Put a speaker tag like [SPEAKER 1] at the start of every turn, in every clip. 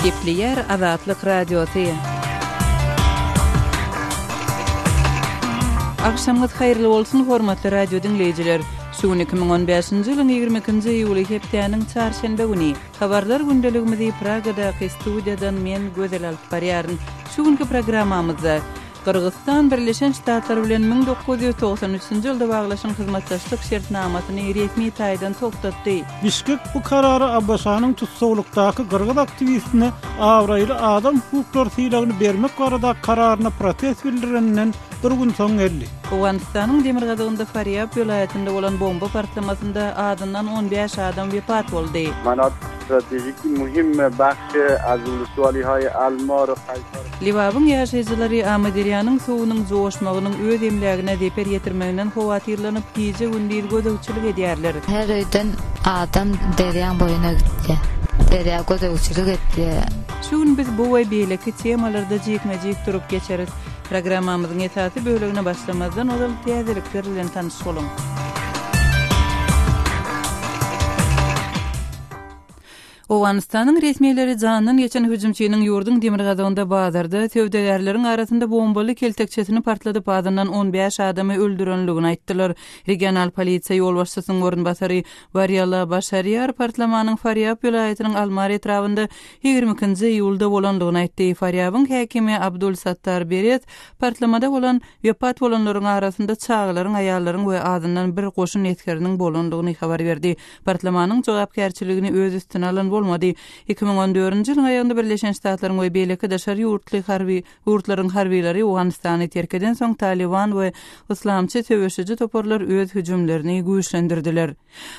[SPEAKER 1] Gepleýär Azatlyk Radiosy. Agşamyňyz haýyrly bolsun, hormatly radio diňleýjiler! Şu gün 2015-nji ýylyň 22-nji iýuly hepdäniň çarşenbe güni. Habarlar gündeligimizi Pragadaky studiýadan men Gözel alyp barýaryn. Şu günki programmamyzda Gyrgyzystan Birleşen Ştatlar bilen 1993-nji ýylda baglaşan hyzmatdaşlyk şertnamasyny resmi taýdan togtatdy.
[SPEAKER 2] Bişkek bu karara ABŞ-nyň tussaglykdaky gyrgyz aktiwistine abraýly adam hukuklary sylagyny bermek baradaky kararyna protest bildireninden bir gün soň geldi.
[SPEAKER 1] Owganystanyň demirgazygynda Farýab welaýatynda bolan bomba partlamasynda azyndan 15 adam wepat boldy.
[SPEAKER 3] Manat stratejiki muhim bahş az ulusualihay Almar, Kaýsar.
[SPEAKER 1] Lebabyň ýaşaýjylary Amyderýanyň suwunyň joşmagynyň öz emlägine zeper ýetirmeginden howatyrlanyp, gije-gündiz gözegçilik edýärler.
[SPEAKER 4] Her öýden adam derýaň boýuna gitýär. Derýa gözegçilik etýär.
[SPEAKER 1] Şu gün biz bu we beýleki temalarda jikme-jik durup geçeris. Programmamyzyň esasy bölegine başlamazdan ozal täzelikler bilen tanyş boluň. Owganystanyň resmileri jandan geçen hüjümçiniň ýurduň demirgazygynda bazarda söwdagärleriň arasynda bombaly keltekçesini partladyp azyndan 15 adamy öldürenligini aýtdylar. Regional polisiýa ýolbaşçysynyň orunbasary Barýala Başarýar partlamanyň Farýab welaýatynyň Almar etrabynda 22-nji iýulda bolandygyny aýtdy. Farýabyň häkimi Abdul Sattar Berez partlamada bolan wepat bolanlaryň arasynda çagalaryň, aýallaryň we azyndan bir goşun esgeriniň bolandygyny habar berdi. Partlamanyň jogapkärçiligini öz üstüne alan bolmady. 2014-nji ýylyň aýagynda Birleşen Ştatlaryň we beýleki daşary ýurtly harby ýurtlaryň harbylary Owganystany terk edensoň, Talyban we yslamçy söweşiji toparlar öz hüjümlerini güýçlendirdiler.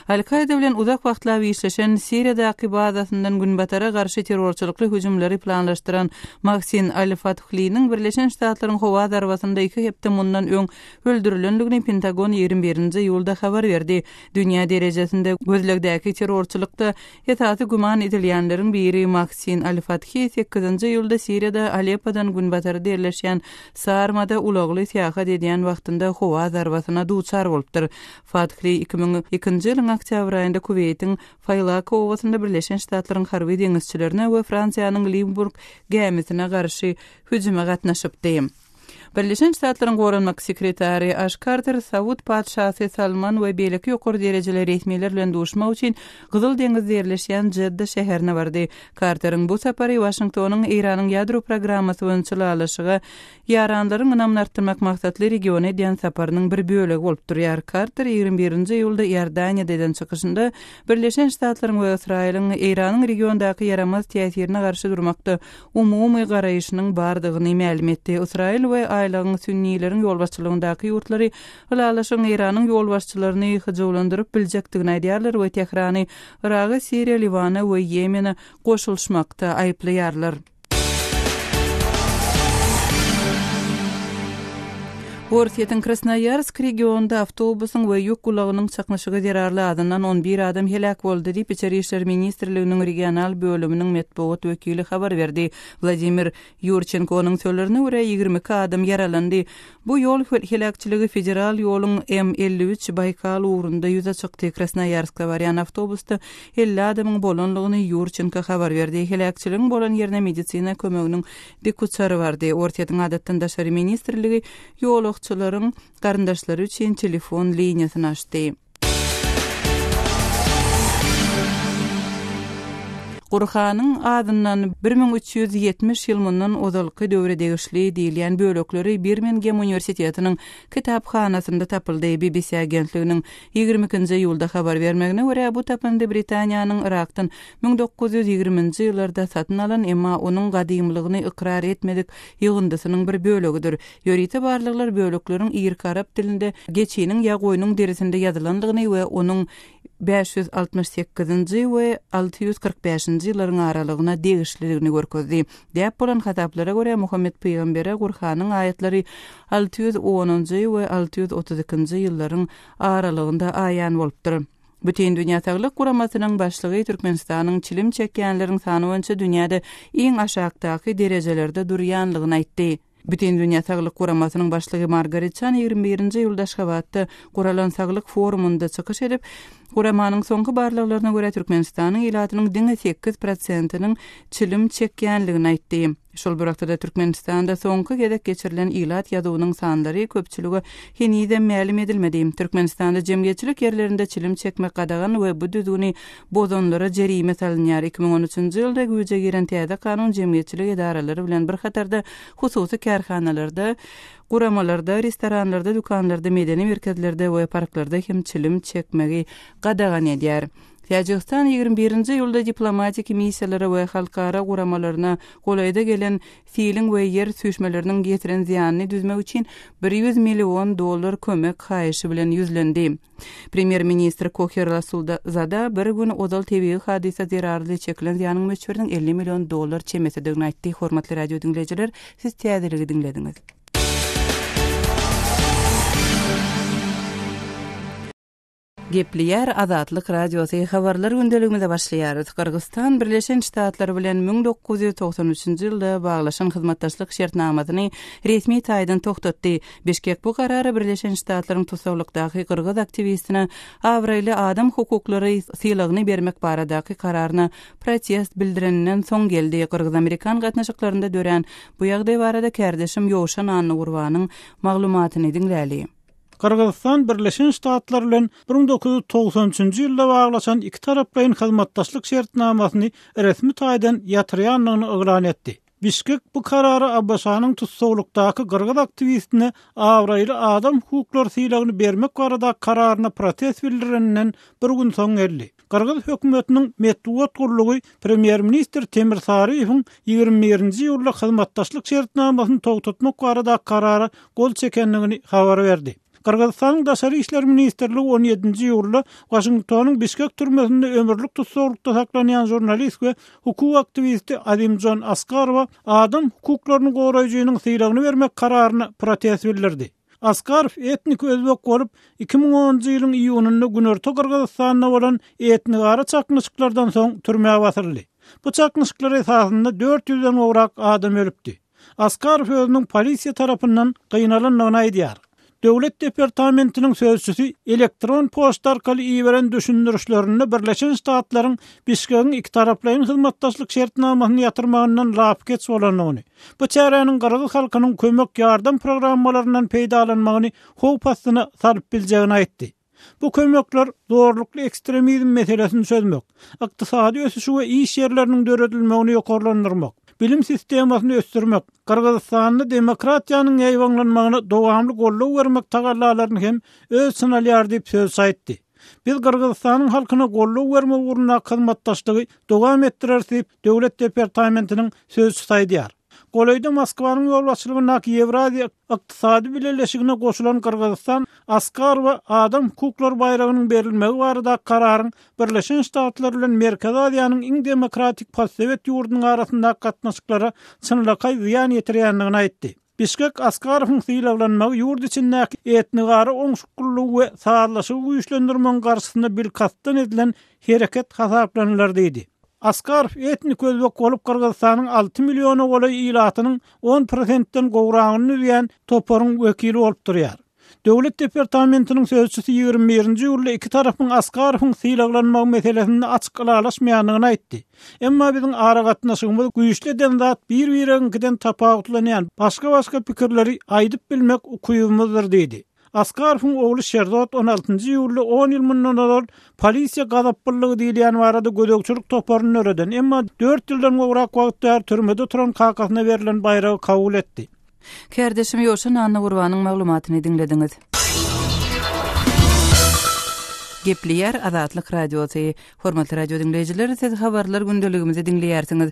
[SPEAKER 1] Al-Kaýda bilen uzak wagtlap işleşen, Siriýadaky bazasyndan Günbatara garşy terrorçylykly hüjümleri planlaşdyran Mahsin al-Fathliniň Birleşen Ştatlaryň howa zarbasynda iki hepde mundan öň öldürilendigini Pentagon 21-nji iýulda habar berdi. Dünýä derejesinde gözlegdäki terrorçylykda esasy güman edilýänleriň biri Mahsin al-Fathi sekizinji iýulda Siriýada Aleppodan günbatarda ýerleşýän Sarmada ulagly syýahat edýän wagtynda howa zarbasyna duçar bolupdyr. Fathli 2002-nji ýylyň oktýabr aýynda Kuweýtiň Faýlaka obasynda Birleşen Ştatlaryň harby deňizçilerine we Fransiýanyň Limburg gämisine garşy hüjüme gatnaşypdy. Birleşen Ştatlaryň goranmak sekretary Aş Karter Saud patyşasy Salman we beýleki ýokary derejeli resmiler bilen duşmak üçin Gyzyl deňizde ýerleşýän Jedda şäherine bardy. Karteriň bu sapary Waşingtonyň Eýranyň ýadro programmasy boýunça ylalaşyga ýaranlaryň ynamyny artdyrmak maksatly regiona edýän saparynyň bir bölegi bolup durýar. Karter 21-nji iýulda Iordaniýada eden çykyşynda Birleşen Ştatlaryň we Ysraýylyň Eýranyň regiondaky ýaramaz täsirine garşy durmakda umumy garaýşynyň bardygyny mälim etdi. Ysraýyl we Aýlagyň sünnileriň ýolbaşçylygyndaky ýurtlary ylalaşygyň Eýranyň ýolbaşçylaryny hyjuwlandyryp biljekdigini aýdýarlar we Tährany Yraga, Siriýa, Liwana we Ýemene goşulyşmakda aýyplaýarlar. Orsýetiň Krasnoýarsk regionynda awtobusyň we ýük ulagynyň çaknyşygy zerarly azyndan on bir adam heläk boldy diýip, Içeri işler ministrliginiň regional bölüminiň metbugat wekili habar berdi. Wladimir Ýurçenkonyň sözlerine görä, 22 adam ýaralandy. Bu ýol heläkçiligi federal ýoluň M 53 Baýkal ugrunda ýüze çykdy. Krasnoýarska barýan awtobusda 50 adamyň bolanlygyny Ýurçenko habar berdi. Heläkçiligiň bolan ýerine medisina kömeginiň Dikuçary bardy. Orsýetiň Adatdan daşary ministrligi ýolagçylaryň garyndaşlary üçin telefon liniýasyny açdy. Gurhanyň azyndan 1370 ýyl mundan ozalky döwre degişli diýilýän bölekleri Birmingem uniwersitetiniň kitaphanasynda tapyldy. BBC agentliginiň 22-nji iýulda habar bermegine görä, bu tapyndy Britaniýanyň Yrakdan 1920-nji ýyllarda satyn alan, emma onuň gadymylygyny ykrar etmedik ýygyndysynyň bir bölegidir. Ýörite barlaglar bölekleriň irki arap dilinde geçiniň ýa goýnuň derisinde ýazylandygyny we onuň 568-nji we 645-nji ýyllaryň aralygyna degişlidigini görkezdi. Däp bolan hasaplara görä, Muhammet pygambere Gurhanyň aýatlary 610-njy we 632-nji ýyllaryň aralygynda aýan bolupdyr. Bütindünýä Saglyk Guramasynyň başlygy Türkmenistanyň çilim çekýänleriň sany boýunça dünýäde iň aşakdaky derejelerde durýanlygyny aýtdy. Bütindünýä Saglyk Guramasynyň başlygy Margaret Çan 21-nji iýulda Aşgabatda guralan saglyk forumynda çykyş edip, Guramanyň soňky barlaglaryna görä, Türkmenistanyň ilatynyň diňe sekiz prosentiniň çilim çekýänligini aýtdy. Şol bir wagtda-da Türkmenistanda soňky gezek geçirilen ilat ýazuwynyň sanlary köpçülige henizem mälim edilmedi. Türkmenistanda jemgyýetçilik ýerlerinde çilim çekmek gadagan we bu düzgüni bozanlara jerime salynýar. 2013-nji ýylda güýje giren täze kanun jemgyýetçilik edaralary bilen bir hatarda hususy kärhanalarda, guramalarda, restoranlarda, dükanlarda, medeni merkezlerde we parklarda hem çilim çekmegi gadagan edýär. Täjigistan 21-nji iýulda diplomatik missiýalara we halkara guramalaryna golaýda gelen siliň we ýer süýşmeleriniň getiren zyýanyny düzmek üçin 100 million dollar kömek haýyşy bilen ýüzlendi. Premýer-ministr Koher Rasulzada bir gün ozal tebigy hadysa zerarly çekilen zyýanyň möçberiniň 50 million dollar çemesidigini aýtdy. Hormatly radio diňleýjiler, siz täzeligi diňlediňiz. Gepleýär Azatlyk Radiosy, Habarlar gündeligimize başlaýarys. Gyrgyzystan Birleşen Ştatlar bilen 1993-nji ýylda baglaşan hyzmatdaşlyk şertnamasyny resmi taýdan togtatdy. Bişkek bu karara Birleşen Ştatlaryň tussaglykdaky gyrgyz aktiwistine abraýly adam hukuklary sylagyny bermek baradaky kararyna protest bildireninden soň geldi. Gyrgyz-amerikan gatnaşyklarynda dörän bu ýagdaý barada kärdeşim Ýowşan Annagurbanyň maglumatyny diňläli.
[SPEAKER 2] Gyrgyzystan Birleşen Ştatlar bilen 1993-nji ýylda baglaşan ikitaraplaýyn hyzmatdaşlyk şertnamasyny resmi taýdan ýatyrýandygyny yglan etdi. Bişkek bu karara ABŞ-nyň tussaglykdaky gyrgyz aktiwistine abraýly adam hukuklary sylagyny bermek baradaky kararyna protest bildireninden bir gün soň geldi. Gyrgyz hökümetiniň metbugat gullugy premýer-ministr Temir Saryýewiň 21-nji iýulda hyzmatdaşlyk şertnamasyny togtatmak baradaky karara gol çekendigini habar berdi. Gyrgyzystanyň Daşary işler ministrligi on ýedinji iýulda Waşingtonyň Bişkek türmesinde ömürlik tussaglykda saklanýan žurnalist we hukuk aktiwisti Azimjon Askarowa adam hukuklaryny goraýjynyň sylagyny bermek kararyna protest bildirdi. Askarow etniki özbek bolup, 2010-njy ýylyň iýunynda günorta Gyrgyzystanda bolan etnigara çaknyşyklardan soň türmä basyldy. Bu çaknyşyklar esasynda dört ýüzden gowrak adam ölüpdi. Askarow özüniň polisiýa tarapyndan gynalandygyny aýdýar. Döwlet departamentiniň sözçüsi elektron poçta arkaly iberen düşündirişlerinde Birleşen Ştatlaryň Bişkegiň ikitaraplaýyn hyzmatdaşlyk şertnamasyny ýatyrmagyndan lapykeç bolandygyny, bu çäräniň gyrgyz halkynyň kömek-ýardam programmalaryndan peýdalanmagyny howp astyna salyp biljegini aýtdy. Bu kömekler zorlukly ekstremizm meselesini çözmek, ykdysady ösüşi we iş ýerleriniň döredilmegini ýokarlandyrmak, bilim sistemasyny ösdürmek, Gyrgyzystanda demokratiýanyň ýaýbaňlanmagyna dowamly goldaw bermek tagallalaryny hem öz içine alýar diýip sözçi aýtdy. Biz Gyrgyzystanyň halkyna goldaw bermek ugrundaky hyzmatdaşlygy dowam etdireris diýip, Döwlet departamentiniň sözçüsi aýdýar. Golaýda Moskwanyň ýolbaşçylygyndaky Ýewraziýa Ykdysady Bileleşigine goşulan Gyrgyzystan Askarowa adam hukuklary baýragynyň berilmegi baradaky kararyň Birleşen Ştatlar bilen Merkezi Aziýanyň iň demokratik postsowet ýurdunyň arasyndaky gatnaşyklara çynlakaý zyýan ýetirýändigini aýtdy. Bişkek Askarowyň sylaglanmagy ýurt içindäki etnigara oňşuklylygy we sazlaşygy güýçlendirmegiň garşysyna bilkastdan edilen hereket hasaplanylar diýdi. Askarow etnik özbek bolup, Gyrgyzystanyň alty milliona golaý ilatynyň on prosentden gowragyny düzýän toparyň wekili bolup durýar. Döwlet departamentiniň sözçüsi 21-nji iýulda iki tarapyň Askarowyň sylaglanmagy meselesinde açyk ylalaşmaýandygyny aýtdy. Emma biziň aragatnaşygymyzy güýçli eden zat bir-biregiňkiden tapawutlanýan başga-başga pikirleri aýdyp bilmek ukybymyzdyr diýdi. Askarowyň ogly Şerzod on altynjy iýulda on ýyl mundan ozal polisiýa gazaplylygy diýilýän barada gözegçilik toparyny döreden, emma dört ýyldan gowrak wagt bäri türmede oturan kakasyna berlen baýragy kabul etdi.
[SPEAKER 1] Kärdeşim Ýowşan Annagurbanyň maglumatyny diňlediňiz. Gepleýär Azatlyk Radiosy. Hormatly radio diňleýjiler, siz habarlar gündeligimizi diňleýärsiňiz.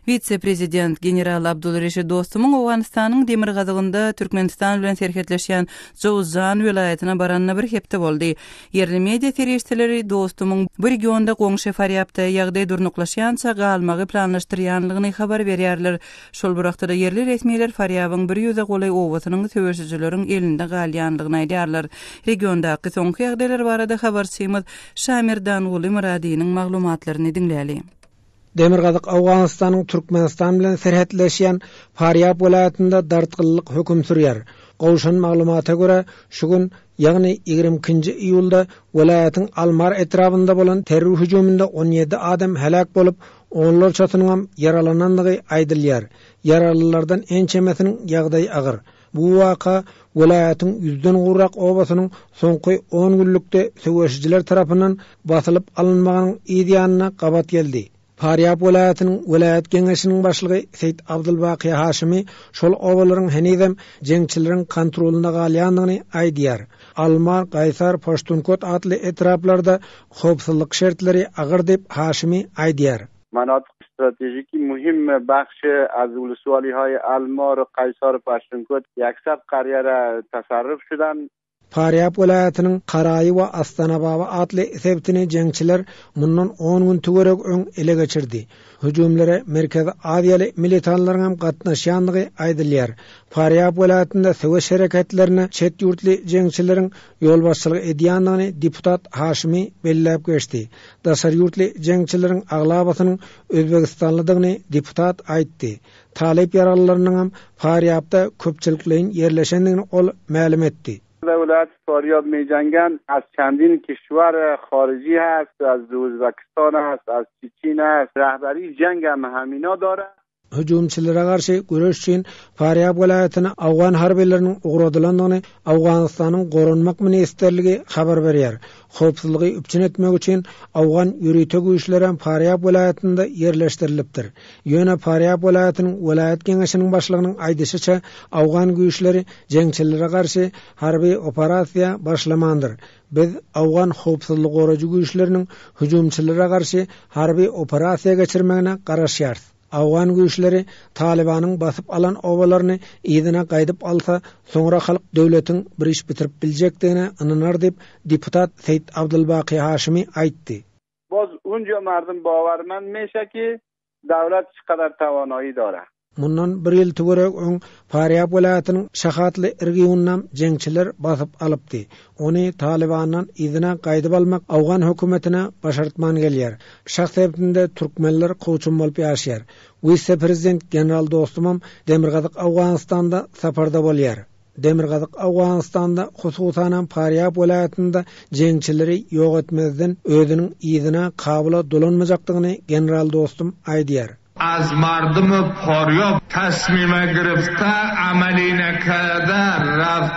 [SPEAKER 1] Wise-prezident general Abdul Reşid Dostumyň Owganystanyň demirgazygynda Türkmenistan bilen serhetleşýän Jowzjan welaýatyna baranyna bir hepde boldy. Ýerli media serişdeleri Dostumyň bu regionda goňşy Farýabda ýagdaý durnuklaşýança galmagy planlaşdyrýanlygyny habar berýärler. Şol bir wagtda-da ýerli resmiler Farýabyň bir ýüze golaý obasynyň söweşijileriň elinde galýanlygyny aýdýarlar. Regiondaky soňky ýagdaýlar barada habarçymyz Şamerdanguly Myradynyň maglumatlaryny diňläli.
[SPEAKER 5] Demirgazyk Owganystanyň Türkmenistan bilen serhetleşýän Farýab welaýatynda dartgynlyk höküm sürýär. Gowşan maglumata görä, şu gün. ýagny 22-nji iýulda welaýatyň Almar etrabynda bolan terror hüjüminde 17 adam heläk bolup, onlarçasynyňam ýaralanandygy aýdylýar. Ýaralylardan ençemesiniň ýagdaýy agyr. Bu waka welaýatyň ýüzden gowrak obasynyň soňky on günlükde söweşijiler tarapyndan basylyp alynmagynyň yz ýanyna gabat geldi. Farýab welaýatynyň welaýat geňeşiniň başlygy Seýit Abdulbaky Haşymy şol obalaryň henizem jeňçileriň kontrolynda galýandygyny aýdýar. Almar, Gaýsar, Paştunkot atly etraplarda howpsuzlyk şertleri agyr diýip, Haşymy aýdýar.
[SPEAKER 3] Manatyk stratejiki muhim bahş az uluswalihay Almar, Kaýsar, Paştunkot ýaksat karýara tasarruf şudan.
[SPEAKER 5] Farýab welaýatynyň Karaýy we Astanababa atly sebitini jeňçiler mundan on gün töweregi öň ele geçirdi. Hüjümlere Merkezi Aziýaly militanlaryň hem gatnaşýandygy aýdylýar. Farýab welaýatynda söweş hereketlerine çet ýurtly jeňçileriň ýolbaşçylyk edýändigini deputat Haşymy belläp geçdi. Daşary ýurtly jeňçileriň aglabasynyň özbegistanlydygyny deputat aýtdy. Talyp ýaralylarynyňam Farýabda köpçülikleýin ýerleşendigini ol mälim etdi.
[SPEAKER 3] Döwlet Farýab meýjangan az çendin kişwer hariji hast, az Uzbekistan hast, az Çeçin hast, rehberi jeng hem hemina dore.
[SPEAKER 5] Hüjümçilere garşy göreş üçin Farýab welaýatyna owgan harbylarynyň ugradylandygyny Owganystanyň Goranmak ministrligi habar berýär. Howpsuzlygy üpjün etmek üçin owgan ýörite güýçlerem Farýab welaýatynda ýerleşdirilipdir. Ýöne Farýab welaýatynyň welaýat geňeşiniň başlygynyň aýdyşyça, owgan güýçleri jeňçilere garşy harby operasiýa başlamandyr. Biz owgan howpsuzlygy goraýjy güýçleriniň hüjümçilere garşy harby operasiýa geçirmegine garaşýarys. Owgan güýçleri Talybanyň basyp alan obalaryny yzyna gaýdyp alsa, soňra halk döwletiň bir iş bitirip biljekdigine ynanar diýip, deputat Seýit Abdulbaky Haşymy aýtdy.
[SPEAKER 3] Boz unja mardum bawarmand meşe ki dawlat çykadar tawanoýi dore.
[SPEAKER 5] Mundan bir ýyl töweregi öň Farýab welaýatynyň Şahatly rgionynam jeňçiler basyp alypdy. Ony Talybandan yzyna gaýdyp almak owgan hökümetine başartman gelýär. Şah sebitinde türkmenler kowçum bolup ýaşaýar. Wise-prezident general Dostumam Demirgazyk Owganystanda saparda bolýar. Demirgazyk Owganystanda, hususanam Farýab welaýatynda jeňçileri ýok etmezden özüniň yzyna Kabula dolanmajakdygyny general Dostum aýdýar.
[SPEAKER 6] Az mardumy Farýab tasmime girifte amali nekerde raft.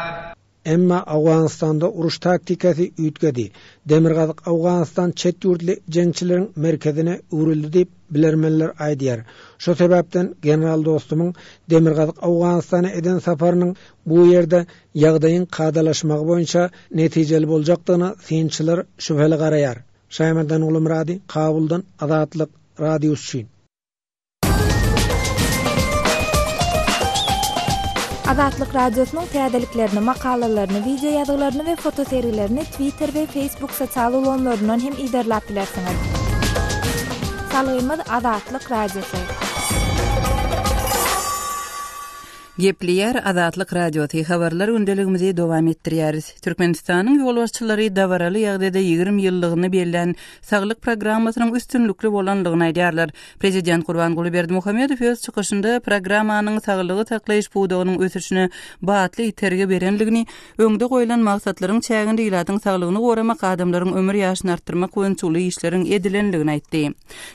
[SPEAKER 5] Emma Owganystanda uruş taktikasy üýtgedi. Demirgazyk Owganystan çet ýurtly jeňçileriň merkezine öwrüldi diýip, bilermenler aýdýar. Şo sebäpden general Dostumyň Demirgazyk Owganystana eden saparynyň bu ýerde ýagdaýyň kadalaşmagy boýunça netijeli boljakdygyna synçylar şübheli garaýar. Şaýmerdan Gulumyrady, Kabuldan, Azatlyk Radiosy üçin.
[SPEAKER 7] Azatlyk Radiosynyň täzeliklerini, makalalaryny, wideo ýazgylaryny we fotosergilerini Twitter we Facebook sosial ulgamlaryndan hem yzarlap bilersiňiz. Salgymyz Azatlyk Radiosy.
[SPEAKER 1] Gepleýär Azatlyk Radiosy, habarlar gündeligimizi dowam etdirýäris. Türkmenistanyň ýolbaşçylary dabaraly ýagdaýda 20 ýyllygyny bellän Saglyk programmasynyň üstünlikli bolandygyny aýdýarlar. Prezident Gurbanguly Berdimuhamedow öz çykyşynda programmanyň saglygy saklaýyş pudagynyň ösüşine batly itergi berendigini, öňde goýlan maksatlaryň çäginde ilatyň saglygyny goramak, adamlaryň ömür ýaşyny artdyrmak boýunça uly işleriň edilendigini aýtdy.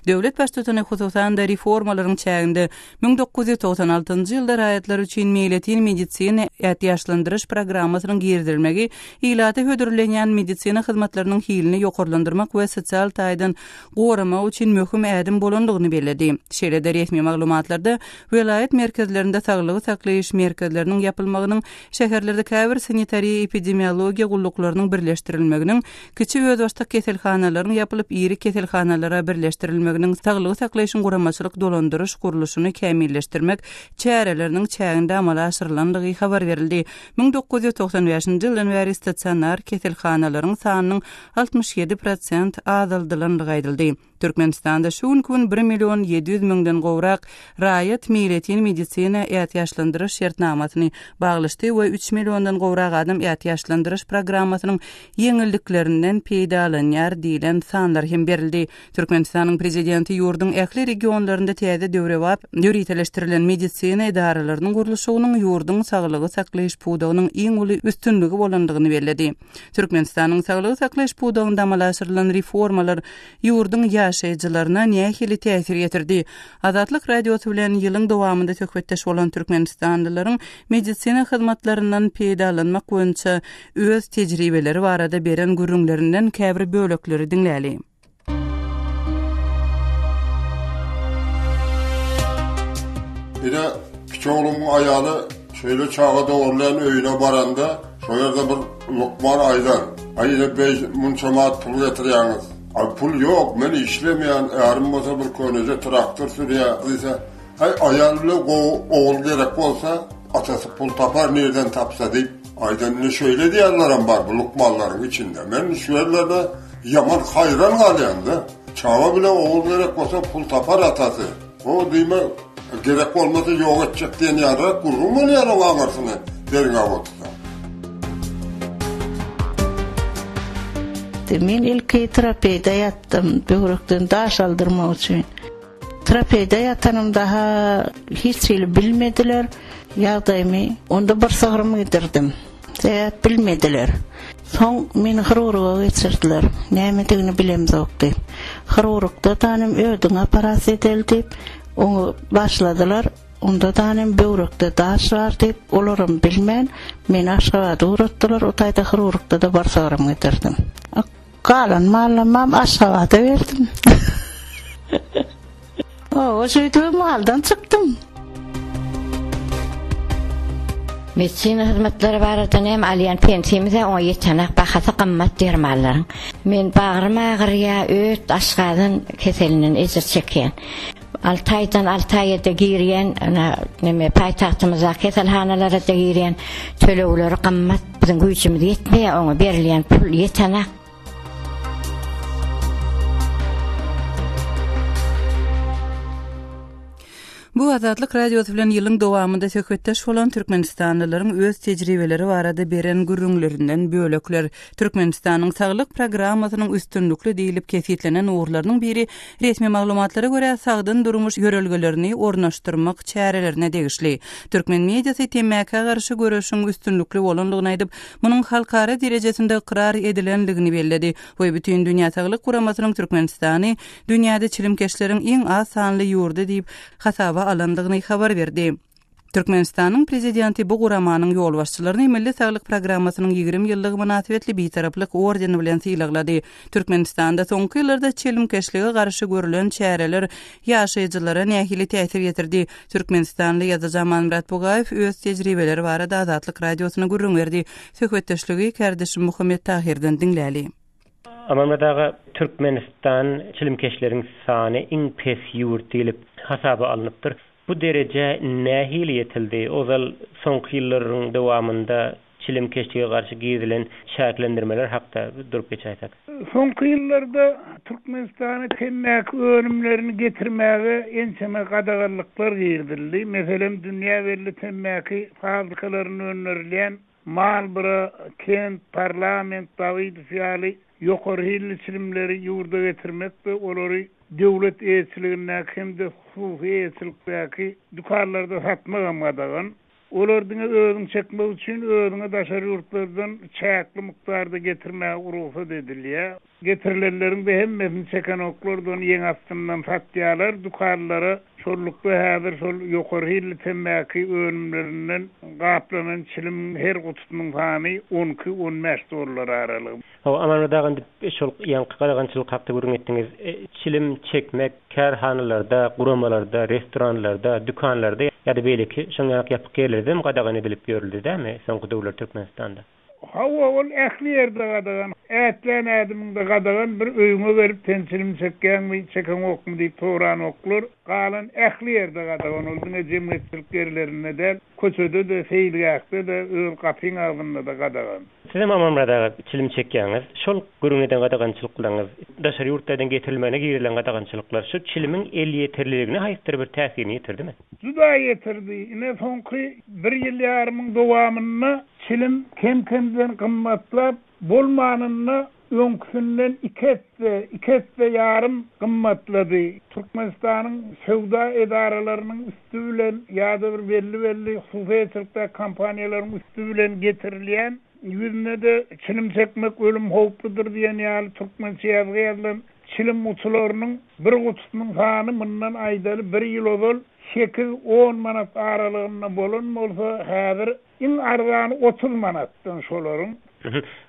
[SPEAKER 1] Döwlet Baştutany, hususan-da, reformalaryň çäginde 1996-njy ýylda raýatlar üçin meýletin medisina ätiýaçlandyryş programmasynyň girizilmegi ilata hödürlenýän medisina hyzmatlarynyň hilini ýokarlandyrmak we sosial taýdan goramak üçin möhüm ädim bolandygyny belledi. Şeýle-de resmi maglumatlarda welaýat merkezlerinde saglygy saklaýyş merkezleriniň ýapylmagynyň, şäherlerde käbir sanitariýa-epidemiologiýa gulluklarynyň birleşdirilmeginiň, kiçi özbaşdak keselhanalaryň ýapylyp, iri keselhanalara birleşdirilmeginiň saglygy saklaýşyň guramaçylyk-dolandyryş gurluşyny kämilleşdirmek çäreleriniň çäginde amala aşyrylandygy habar berildi. 1995-nji ýyldan bäri stasionar keselhanalaryň sanynyň 67 prosent azaldylandygy aýdyldy. Türkmenistanda şu günki gün bir million 700 müňden gowrak raýat meýletin medisina ätiýaçlandyryş şertnamasyny baglaşdy we üç milliondan gowrak adam ätiýaçlandyryş programmasynyň ýeňilliklerinden peýdalanýar diýlen sanlar hem berildi. Türkmenistanyň Prezidenti ýurduň ähli regionlarynda täze döwrebap ýöriteleşdirilen medisina edaralarynyň gurluşygynyň ýurduň saglygy saklaýyş pudagynyň iň uly üstünligi bolandygyny belledi. Türkmenistanyň saglygy saklaýyş pudagynda amala aşyrylan reformalar ýurduň ýaşaýjylaryna nähili täsir ýetirdi? Azatlyk Radiosy bilen ýylyň dowamynda söhbetdeş bolan türkmenistanlylaryň medisina hyzmatlaryndan peýdalanmak boýunça öz tejribeleri barada beren gürrüňlerinden käbir bölekleri diňläli.
[SPEAKER 8] Ine, kiçi oglumyň aýaly şeýle çaga dogurlaýan öýüne baranda, şo ýerde bir lukman aýdan, Aý, ine, beý, munça manat pul getirýäňiz. Aý, pul ýok, men işlemeýän, ärim bolsa bir köneje traktor sürýär diýse, Häý, aýal bilen gowy ogul gerek bolsa, atasy pul tapar nirden tapsa diýip, aýdan. Ine, şeýle diýenlerem bar bu lukmanlaryň içinde. Men şu ýerlerde ýaman haýran galýan-da. Çaga bilen ogul gerek bolsa, pul tapar atasy. O diýmek, gerek bolmasa ýok etjek diýen ýalyrak gürrüň bolýar oň aňyrsyny derňäp otursaň.
[SPEAKER 9] Men ilki terapeýde ýatdym, böwrekden daş aldyrmak üçin. Terapeýde ýatanymda-ha hiç hili bilmediler ýagdaýymy. Onda bir sygrym gidirdim. Sebäp bilmediler. Soň meni hirurga geçirdiler. Nämedigini bilemzok diýip. Hirurgda danym ödüňi operasiýa edeli diýip, oňa başladylar. Onda danym böwrekde daş bar diýip, olaram bilmän, meni Aşgabada ugratdylar. O taýda hirurgda-da bir sygrym gidirdim. Galan mallamam Aşgabada berdim. Hawa, şeýdibem maldan çykdym.
[SPEAKER 4] Medisina hyzmatlary barada näme alýan pensimiz-ä oňa ýetenak, bahasy gymmat dermanlaryň. Men bagrym agyrýa, öt, aşgazan keselinden ejir çekýän. Alty aýdan alty aýa-da girýän, ynha, neme, paýtagtymyzdaky keselhanalara-da girýän, tölegleri gymmat, biziň güýjümiz ýetmeýär oňa, berilýän pul ýetenak.
[SPEAKER 1] Bu Azatlyk Radiosy bilen ýylyň dowamynda söhbetdeş bolan türkmenistanlylaryň öz tejribeleri barada beren gürrüňlerinden bölekler. Türkmenistanyň saglyk programmasynyň üstünlikli diýlip kesgitlenen ugurlarynyň biri resmi maglumatlara görä sagdyn durmuş ýörelgelerini ornaşdyrmak çärelerine degişli. Türkmen mediasy temmäkä garşy göreşiň üstünlikli bolandygyny aýdyp, munuň halkara derejesinde ykrar edilendigini belledi we Bütindünýä Saglyk Guramasynyň Türkmenistany dünýäde çilimkeşleriň iň az sanly ýurdy diýip hasaba alandygyny habar berdi. Türkmenistanyň Prezidenti bu guramanyň ýolbaşçylaryny Milli saglyk programmasynyň 20 ýyllygy mynasybetli Bitaraplyk ordeni bilen sylaglady. Türkmenistanda soňky ýyllarda çilimkeşlige garşy görlen çäreler ýaşaýjylara nähili täsir ýetirdi? Türkmenistanly ýazyjy Amanmyrat Bugaýew öz tejribeleri barada Azatlyk Radiosyna gürrüň berdi. Söhbetdeşligi kärdeşim Muhammet Tahyrdan diňläli.
[SPEAKER 10] Amanmyrat aga, Türkmenistan çilimkeşleriň sany iň pes ýurt diýlip hasaba alnypdyr. Bu derejä nähili ýetildi? Ozal soňky ýyllaryň dowamynda çilimkeşlige garşy girizilen çäklendirmeler hakda durup geçäýsek.
[SPEAKER 11] Soňky ýyllarda Türkmenistana temmäki önümlerini getirmäge ençeme gadaganlyklar girizildi. Meselem, dünýä belli temmäki fabrikalarynda öndürilýän Marlboro, Kent, Parlament, Dawidow ýaly ýokary hilli çilimleri ýurda getirmek we olary döwlet eýeçiligindäki hem-de hususy eýeçilikdäki dükanlarda satmak hem gadagan. Olar diňe özüň çekmek üçin özüňe daşary ýurtlardan çäkli mukdarda getirmäge rugsat edilýär. Getirilenleriň-de hemmesini çekenoklar-da ony ýeň astyndan satýarlar dükanlara. Şonlukda häzir şol ýokary hilli temmäki önümlerinden gaplanan çilimiň her gutusynyň sany on iki, on bäş dollar aralygy.
[SPEAKER 10] Hawa, Amanmyrat aga indi şol ýaňky gadagançylyk hakda gürrüň etdiňiz. Çilim çekmek kärhanalarda, guramalarda, restoranlarda, dükanlarda ýa-da beýleki şoň ýaly ýapyk ýerlerde hem gadagan edilip ýörüldi dämi soňky döwürler Türkmenistanda?
[SPEAKER 11] Hawa, ol ähli ýerde gadagan. Ätlän ädimiňde gadagan, bir öýüňe gelip sen çilim çekýäňmi, çekeňokmy diýip soranoklar. Galan ähli ýerde gadagan, ol diňe jemgyýetçilik ýerlerinde däl, köçede-de, seýilgähde-de, öz gapyň agzynda-da gadagan.
[SPEAKER 10] Sizem Amanmyrat aga çilim çekýäňiz. Şol gürrüň eden gadagançylyklaryňyz, daşary ýurtlardan getirilmegine girizilen gadagançylyklar şu çilimiň elýeterliligine haýsydyr bir täsirini ýetirdimi?
[SPEAKER 11] Juda ýetirdi. Ine soňky bir ýyl ýarymyň dowamynda çilim kem-kemden gymmatlap, bolmanynda öňküsinden iki esse, iki esse ýarym gymmatlady. Türkmenistanyň söwda edaralarynyň üsti bilen ýa-da bir belli-belli hususy eýeçilikdäki kompaniýalaryň üsti bilen getirilýän, ýüzüne-de çilim çekmek ölüm howpludyr diýen ýaly türkmençe ýazgy ýazylan Çilim gutularynyň bir gutusynyň sany mundan aýdaly bir ýyl ozal sekiz-on manat aralygynda bolan bolsa, häzir iň arzany 30 manatdan şolaryň.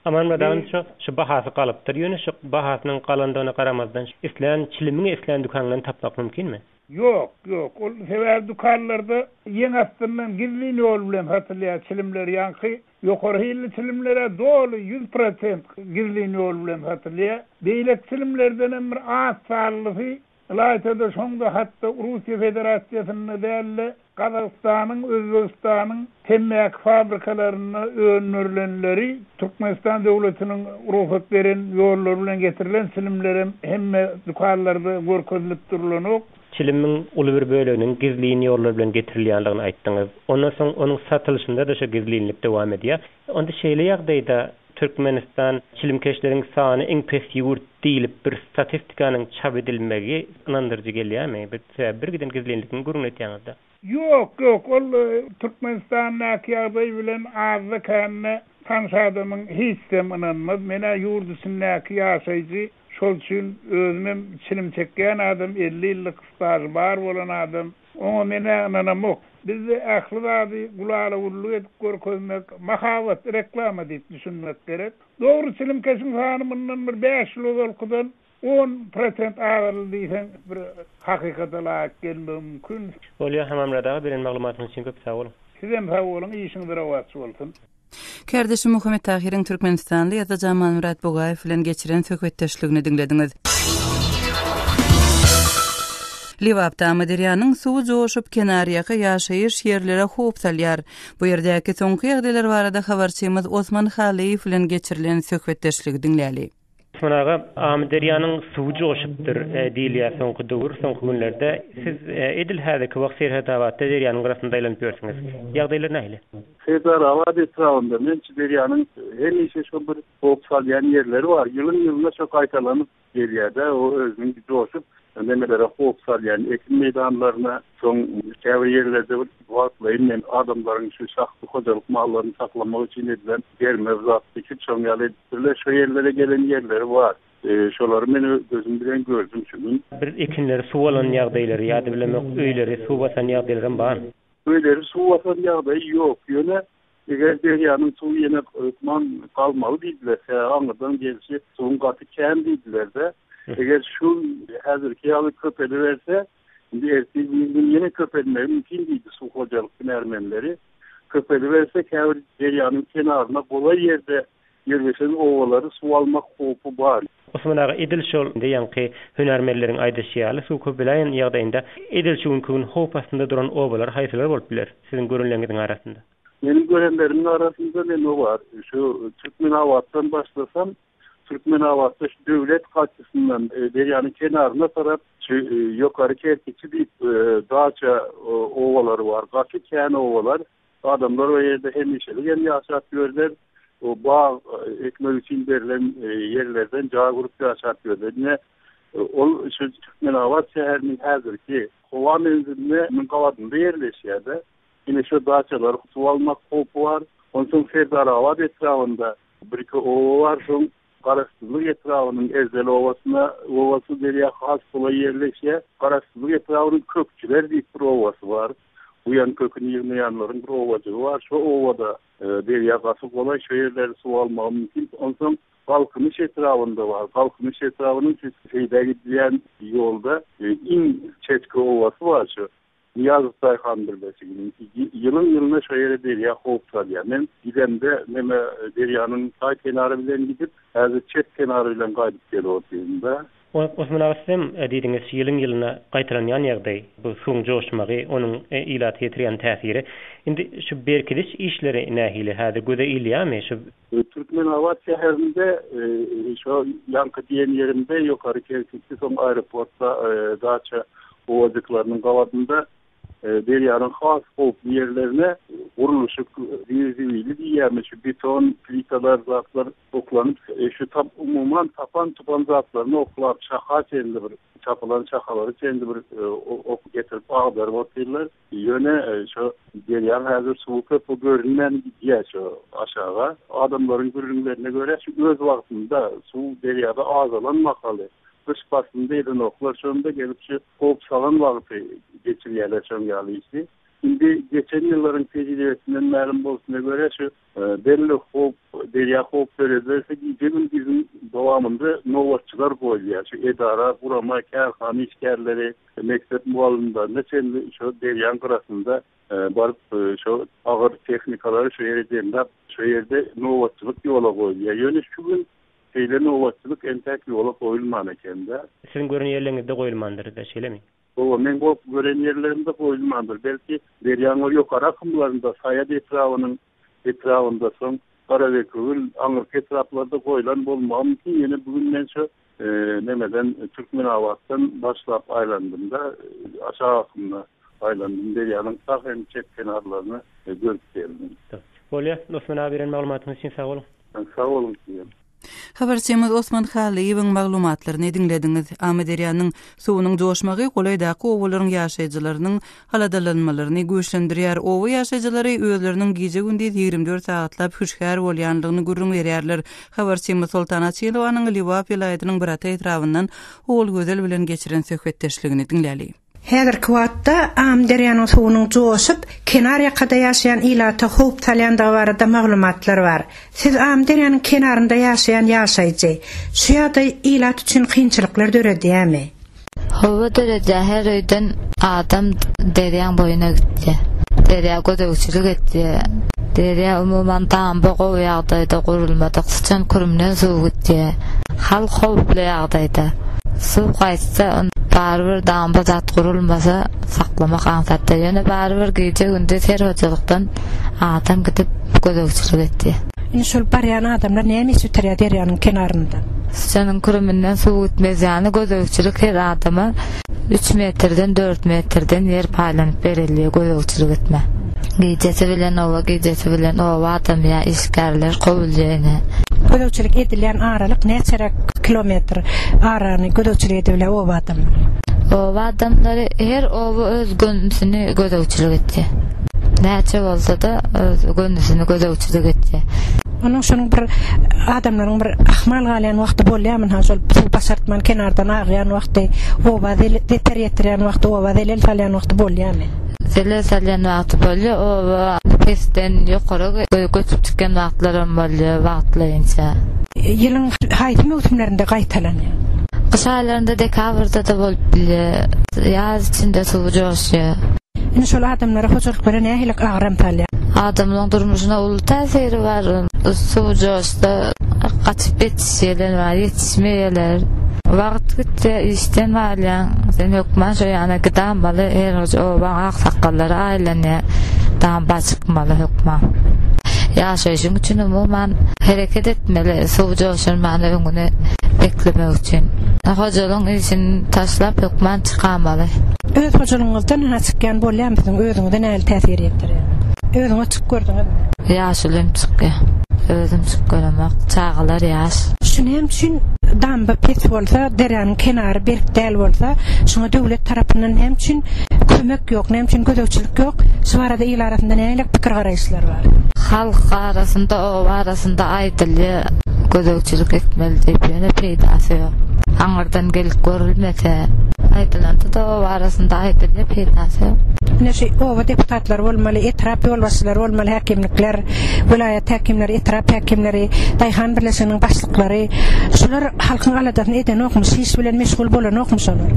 [SPEAKER 10] Amanmyrat agam şo şu bahasy galypdyr ýöne şu bahasynyň galandygyna garamazdan islän çilimiňi islän dükandan tapmak mümkinmi?
[SPEAKER 11] Ýok, ýok. Ol sebäbi dükanlarda ýeň astyndan gizlin ýol bilen satylýar çilimler ýaňky Ýokary hilli çilimler-ä doly 100% gizlin ýol bilen satylýar. Beýleki çilimlerdenem bir az sanlysy, ylaýta-da şoň-da hatda Russiýa Federasiýasynda däl-de, Gazagystanyň, Özbegistanyň temmäki fabrikalarynda öndürilenleri, Türkmenistan döwletiniň rugsat beren ýollary bilen getirilen çilimlerem hemme dükanlarda görkezilip durulanok.
[SPEAKER 10] Çilimiň uly bir böleginiň gizlin ýollar bilen getirilýändigini aýtdyňyz. Ondan soň onuň satylyşynda-da şo gizlinlik dowam edýär. Onda şeýle ýagdaýda Türkmenistan çilimkeşleriň sany iň pes ýurt diýlip bir statistikanyň çap edilmegi ynandyryjy gelýärmi? Bir sebäbi bir giden gizlinligiň gürrüňini etýäňiz-de.
[SPEAKER 11] Ýok, ýok, ol Türkmenistandaky ýagdaý bilen azda-kände tanyş adamyň hiçsem ynanmaz. Men-ä ýurt içindäki ýaşaýjy, şol üçin özümem çilim çekýän adam, 50 ýyllyk stažy bar bolan adam. Oňa men-ä ynanamok. Bizde ähli zady gulala-güllük edip görkezmek, mahabat, reklama diýip düşünmek gerek. Dogry, çilimkeşiň sany mundan bir bäş ýyl ozalkydan 10% azaldy diýseň bir hakykata laýyk gelmegi mümkin.
[SPEAKER 10] Bolýa Hamamyrat aga beren maglumatyňyz üçin köp sag boluň.
[SPEAKER 11] Sizem sag boluň işiňiz rowaç bolsun.
[SPEAKER 1] Kärdeşim Muhammet Tahyryň türkmenistanly ýazyjy Amanmyrat Bugaýew bilen geçiren söhbetdeşligini diňlediňiz. Lebapda Amyderýanyň suwy joşup, kenarýaka ýaşaýyş ýerlere howp salýar. Bu ýerdäki soňky ýagdaýlar barada habarçymyz Osman Halyýew bilen geçirilen söhbetdeşligi diňläli.
[SPEAKER 10] Osman aga, Amyderýanyň suwy joşupdyr diýilýär soňky döwür, soňky günlerde. Siz edil häzirki wagt Serhetabatda derýanyň gyrasynda aýlanyp ýörsüňiz. Ýagdaýlar nähili?
[SPEAKER 3] Serdarabat etrabynda men şu derýanyň hemişe şo bir howp salýan ýerleri bar. Ýylyň-ýylyna şo gaýtalanyp gelýär-de, o özüniň joşup nemelere howp salýan ekin meýdanlaryna, soň käbir ýerlerde bir wagtlaýyn men adamlaryň şu şahsy hojalyk mallaryny saklamak üçin edilen germew zat dikip şoň ýaly edipdirler. Şo ýerlere gelen ýerleri bar. Şolary men gözüm bilen gördüm şu gün.
[SPEAKER 10] Bir ekinleri suw alan ýagdaýlary ýa-da bilemok öýleri suw basan ýagdaýlaram barmy?
[SPEAKER 3] Öýleri suw basan ýagdaýy ýok. Ýöne eger derýanyň suwy ýene hökman galmaly diýdiler. Sebäbi aňyrdan gelşi suwuň gaty kän diýdiler-de. Eger şu häzirki ýaly köpeliberse, indi ertir birigün ýene köpelmegi mümkin diýdi suw hojalyk hünärmenleri. Köpeliberse käbir derýanyň kenaryna golaý ýerde Ýerleşen obalary suw almak howpy bar.
[SPEAKER 10] Osman aga, edil şol ýaňky hünärmenleriň aýdyşy ýaly, suw köpeläýen ýagdaýynda edil şu günki gün howp astynda duran obalar haýsylar bolup biler, siziň görenleriňiziň arasynda?
[SPEAKER 3] Meniň görenlerimiň arasynda neme bar, şu Türkmenabatdan başlasam, Türkmenabatda şu döwlet gaçysyndan derýanyň kenaryna tarap şu Ýokary Kerkiçi diýip daça obalary bar, gaty kän obalar. Adamlar o ýerde hemişelik hem ýaşap ýörler. O bag ekmek üçin berlen ýerlerden jaý gurup ýaşap ýörler. Ine, ol şu Türkmenabat şäheriniň häzirki howa menziline gabadynda ýerleşýär-de. Ine, şo daçalary suw almak howpy bar. Onsoň Serdarabat etrabynda bir-iki oba bar. Soň Garaşsyzlyk etrabynyň Erzel obasyna, obasy derýa has golaý ýerleşýär. Garaşsyzlyk etrabynyň Kökçüler diýip bir obasy bar. Buýan köküni ýygnaýanlaryň bir obajygy bar. Şo obada derýa gaty golaý, şo ýerleri suw almagy mümkin. Onsoň Galkynyş etrabynda bar. Galkynyş etrabynyň şu Seýdä gidilýän ýolda iň çetki obasy bar şu. Nyýazow daýhan birleşiginiňki ýylyň-ýylyna şo ýere derýa howp salýar. Men gidemde neme derýanyň sag kenary bilen gidip, häzir çep kenary bilen gaýdyp gelip otyryn-da.
[SPEAKER 10] Osman aga sizem diýdiňiz şu ýylyň-ýylyna gaýtalanýan ýagdaý bu suwuň joşmagy, onuň ilata ýetirýän täsiri. Indi şu berkidiş işleri nähili häzir göze ilýärmi şu?
[SPEAKER 3] Türkmenabat şäherinde şo ýaňky diýen ýerimde ýokary kerpiçli soň aeroport daça obajyklarynyň gabadynda derýanyň has howply ýerlerine gurluşyk zir-zibili diýýärmi şu beton plitalar zatlar oklanyp şu umuman tapan-tupan zatlaryny oklap şaha çenli bir çapylan şahalary çenli bir ok getirip agdaryp otyrlar. Ýöne şo derýaň häzir suwy köp bu görünmän gidýär şo aşaga. Adamlaryň gürrüňlerine görä şu öz wagtynda suw derýada azalan mahaly gyş paslynda edenoklar şonda gelip şu howp salan wagty geçirýärler şoň ýaly işi. Indi geçen ýyllaryň tejribesinden mälim bolşuna görä şu Belli howp, derýa howp dörediberse gije-gündiziň dowamynda nobatçylar goýulýar. Şu edara, gurama, kärhana işgärleri, mekdep mugallymlaryna çenli şo derýaň gyrasynda baryp şo agyr tehnikalary şo ýere jemläp, şo ýerde nobatçylyk ýola goýulýar. Ýöne şu gün şeýle nobatçylyk entäk ýola goýulman eken-de.
[SPEAKER 10] Siziň gören ýerleriňizde goýulmandyr-da, şeýlemi?
[SPEAKER 3] Hawa, meň bolup gören ýerlerimde goýulmandyr. Belki, derýaň ol ýokary akymlarynda, Saýat etrabynyň etrabynda, soň Garabekewül, aňyrky etraplarda goýlan bolmagy mümkin. Ýöne bu gün men şo nemeden, Türkmenabatdan başlap aýlandym-da, aşak akymda aýlandym, derýanyň sag hem çep kenarlaryny görüp geldim.
[SPEAKER 10] Bolýar. Osman aga beren maglumatyňyz üçin sag boluň.
[SPEAKER 3] Sag boluň sizem.
[SPEAKER 1] Habarçymyz Osman Hallyýewiň maglumatlaryny diňlediňiz. Amyderýanyň suwunyň joşmagy golaýdaky obalaryň ýaşaýjylarynyň aladalanmalaryny güýçlendirýär. Oba ýaşaýjylary özleriniň gije-gündiz 24 sagatlap hüşgär bolýandygyny gürrüň berýärler. Habarçymyz Soltan Açylowanyň Lebap welaýatynyň Birata etrabyndan Ogulgözel bilen geçiren söhbetdeşligini diňläli.
[SPEAKER 12] Häzirki wagtda Amyderýanyň suwunyň joşup, kenar ýakada ýaşaýan ilata howp salýandygy barada maglumatlar bar. Siz Amyderýanyň kenarynda ýaşaýan ýaşaýjy. Şu ýagdaý ilat üçin kynçylyklar döredýärmi?
[SPEAKER 13] Hawa döredýär, her öýden adam derýaň boýuna gitýär. Derýa gözegçilik etýär. Derýa umuman damba gowy ýagdaýda gurulmadyk, syçan kürümden suw gitýär. Halk howply ýagdaýda. Suw gaýtsa, barybir damba zat gurulmasa, saklamak aňsat däl. Ýöne barybir gije-gündiz her hojalykdan adam gidip gözegçilik etýär.
[SPEAKER 12] Indi şol barýan adamlar näme iş bitirýär derýanyň kenarynda?
[SPEAKER 13] Syçanyň kürüminden suw gitmez ýaly gözegçilik her adama üç metrden, dört metrden ýer paýlanyp berilýär gözegçilik etmä. Gijesi bilen oba, gijesi bilen oba adamy ýa işgärler kowulýar ine.
[SPEAKER 12] Gözegçilik edilýän aralyk näçeräk kilometr arany gözegçilik edibilýär oba adamlary?
[SPEAKER 13] Oba adamlary her oba öz gönüsini gözegçilik etýär. Näçe bolsa-da öz gönüsini gözegçilik etýär.
[SPEAKER 12] Onuň şonuň bir adamlaryň bir ahmal galýan wagty bolýarmy ynha şol suw başartman kenardan agýan wagty oba zeper ýetirýän wagty oba zelel salýan wagty bolýarmy?
[SPEAKER 13] Zelel salýan wagty bolýar oba pesden ýokara göçüp çykýan wagtlaram bolýar wagtlaýynça.
[SPEAKER 12] Ýylyň haýsy möwsümlerinde gaýtalanýar?
[SPEAKER 13] Gyş aýlarynda dekabrda-da bolup bilýär. Ýaz içinde suw joşýar.
[SPEAKER 12] Indi şol adamlara hojalyklara nähili agram salýar?
[SPEAKER 13] Adamlaryň durmuşyna uly täsiri bar. Suw joşsa gaçyp ýetişýärler bar, ýetişmeýärler. Wagt gitýär, işden galýaň. Sen hökman şo ýana gidamaly, her obaň aksakgallary aýlanýar. Damba çykmaly hökman. Ýaşaýşyň üçin umuman hereket etmeli, suw joşurmany öňüni beklemek üçin. Hojalygyň işini taşlap hökman çykamaly.
[SPEAKER 12] Öz hojalygyňyzdan ha çykýan bolýarmy siziň özüňize nähili täsir ýetirýär? Özüňiz çykyp gördüňizmi?
[SPEAKER 13] Ýaşulym çykýar. Özüm çykyp göremok. Çagalar ýaş.
[SPEAKER 12] Şu näme üçin damba pes bolsa, derýanyň kenary berk däl bolsa, şuňa döwlet tarapyndan näme üçin kömek ýok, näme üçin gözegçilik ýok? Şu barada il arasynda nähili pikir-garaýyşlar bar?
[SPEAKER 13] Halk arasynda, oba arasynda aýdylýar, gözegçilik etmeli diýip, ýöne peýdasy ýok. Aňyrdan gelip görülmese, aýdylanda-da oba arasynda aýdylýar, peýdasy ýok.
[SPEAKER 12] Ine şu oba deputatlary bolmaly, etrap ýolbaşçylary bolmaly, häkimlikler, welaýat häkimleri, etrap häkimleri, daýhan birleşiginiň başlyklary, şular halkyň aladasyny edenokmy, şu iş bilen meşgul bolanokmy şolar?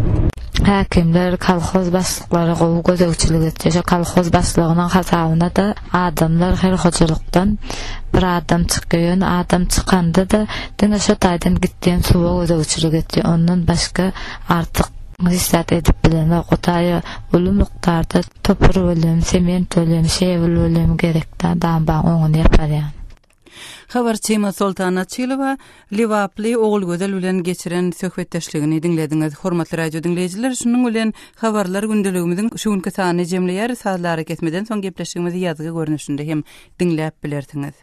[SPEAKER 13] Häkimler, kolhoz başlyklary gowy gözegçilik etýär. Şo kolhoz başlygynyň hasabyna-da adamlar her hojalykdan bir adam çykýar. Ýöne adam çykanda-da diňe şo taýdan gitýän suwa gözegçilik etýär. Ondan başga artyk hiç zat edip bilenok. O taýa uly mukdarda topur welin, sement welin, şebel welin gerek-dä, dambaň öňüni ýapar ýaly.
[SPEAKER 1] Habarçymyz Soltan Açylowa lebaply Ogulgözel bilen geçiren söhbetdeşligini diňlediňiz. Hormatly radio diňleýjiler, şunuň bilen Habarlar gündeligimiziň şu günki sanyny jemleýäris. Sazly arakesmeden soň gepleşigimizi ýazgy görnüşinde hem diňläp bilersiňiz.